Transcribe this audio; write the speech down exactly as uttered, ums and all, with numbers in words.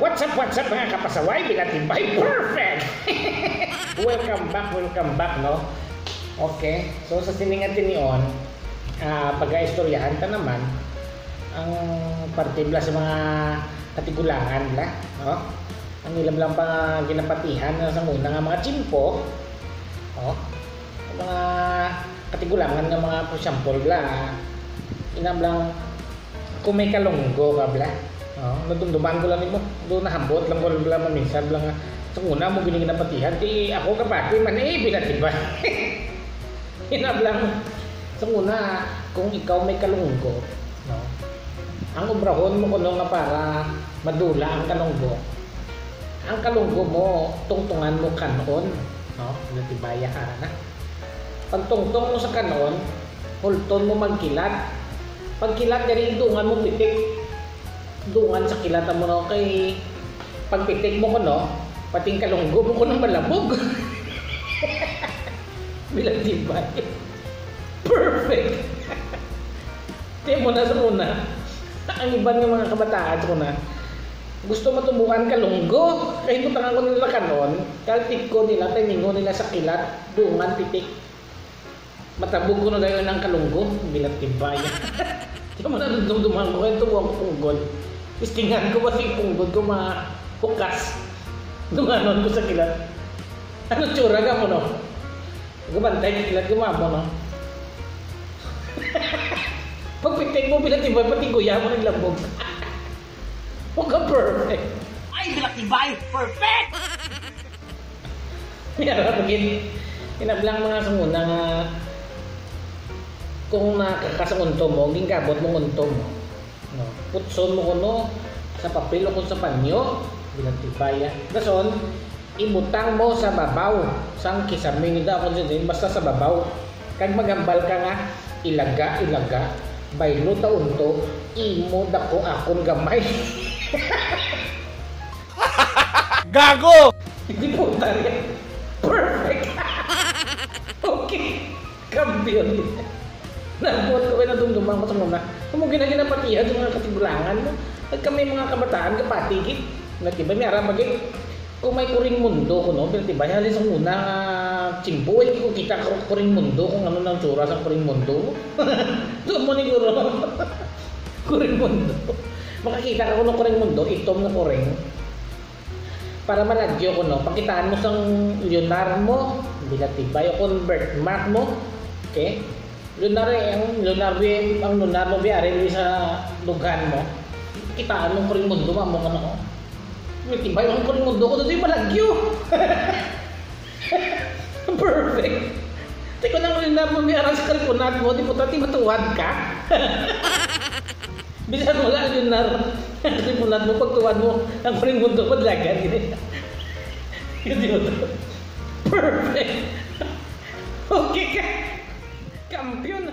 What's up, what's up, mga kapasaway? Bilatibay, perfect! Welcome back, welcome back, no? Okay, so sa sining nga tinion, ah, pagaistoryahan ta naman ang parte bala sa mga katigulangan bala, no? Ang ilang lang pa ginapatihan na sa una nga mga tiyempo, oh, ang mga katigulangan nga mga, for example, bala, inam lang, kung may kalunggo ka, bala. Oh, nadumduman ko lang nimo. Do nahambot lang ko bala maminsan bala nga. Sa una mo gini ginapatihan, ti ako kapati man, eh, bilatibay. Inam lang, sa una, kung ikaw may kalunggo, no? Ang obrahon mo kuno nga para madula ang kalunggo. Ang kalunggo mo, tungtungan mo kan-on, no? Bilatibaya ka na. Pagtungtong mo sa kan-on, hulton mo magkilat. Pagkilat, diri dungan mo pitik. Dungan sa kilat mo, no? Kay pagpitik mo kuno, pati ang kalunggo mo kuno malabog. Bilatibay. Perfect. Ti amo na sa una. Ang iban nga mga kabataan sa una, gusto matubuan kalunggo. Kay butangan ko nila kan-on, kaltik ko nila, timingon nila sa kilat, dungan, pitik. Matabog ko na dayon ang kalunggo, bilatibay. Ti amo na, dumduman ko, kay tubuan ko punggod. Testingan ko ba si punggod ko mahukas. Dunganon ko sa kilat. Ano tsura ka mo, no? Gabantay ka kilat, gumamo, no? Pagpitik mo, bilatibay, pati guya mo naglambog. Huwag ka perfect. Ay, bilatibay, perfect! May ara pa gid. Inam lang, mga sa una nga, kung nakakasangunto mo, gingkabot mo ngunto mo. No? Putson mo kuno sa papel o kung sa panyo, bilatibaya. Dason, ibutang mo sa babaw sang kisame, daw kung sino, basta sa babaw. Kag maghambal ka nga, "Ilaga, ilaga, baylo ta unto, imo dako akon gamay." Gago! Hindi po tayo. Perfect! Okay. Kampiyon. Nabuhat ko kay nadumduman ko sa una. Amo gina ginapatihan sa mga katigulangan mo. Kag kami mga kabataan, kapati gid. Nga, di ba, may ara pa gid. Kung may kuring mundo ko, no? Pero, di ba, halin sa una nga tiyempo, hindi ko kita ko kuring mundo kung ano nang tsura sa kuring mundo. Doon mo ni guro. Kuring mundo. Makakita ka kuno kuring mundo, itom nga kuring. Para malagyo ko, no? Pakitaan mo sang lunar mo, bilatibay, o kung birthmark mo. Okay? Lunar, eh, ang lunar, bi-, ang lunar mo, biyari, bi, sa dughan mo. Kitaan mo, kuring mundo, amo ka na, oh. Bilatibay, ang kuring mundo ko, dito yung malagyo. Perfect. Tiko nang lunar mo, biyari, sa karipunat mo, di po tati matuwad ka. Bisan wala ang lunar, ang karipunat mo, pagtuwan mo, ang kuring mundo, madlagan, gini. Hindi mo to. Perfect. Okay ka. Kampiyon.